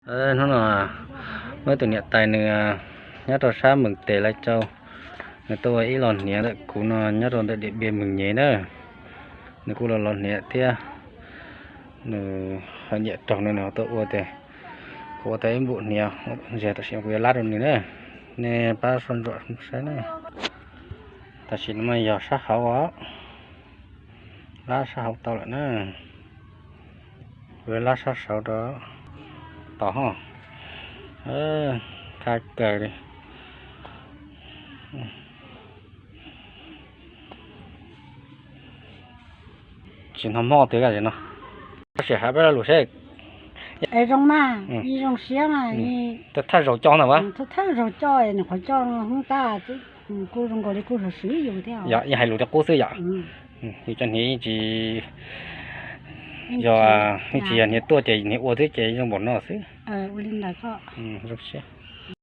Hnub no muaj ib tug niam tais nws nyob rau sab Mees Tes Lais Tsau, nws tuaj ua ib los hniav ntawm kuv no nyob rau ntawm Diam Npias Mees Nyem na. Nws kuj los los hniav thiab, nws ho nyiam raug nws, nws tuaj ua tias kuv ua tau ib npum hniav, tam sim no kuv yuav lab rau nws na. Nej pab soj ntsuam saib na. Tam sim no mas yog sab hauv os, lab sab hauv tau lawm na. Kuv yuav lab sab saud rau tod ho. Khab kawg li. Tsis hnov mob twg li no. Tab sis hais peb lo lus seb. Es zoo mas, zoo siab mas. Thawj zaug coj ntag as? Thawj zaug coj, nws qhov coj hnub tab, kuj zoo nkaus li kuj siv yus thiab. Yog yeej hais lus rau qub xwb yom. Yus cov hniav yeej tsis yog, yeej tsis yog hniav tuaj ces hniav ua xwb ces zoo npaum no xwb. Zoo siab.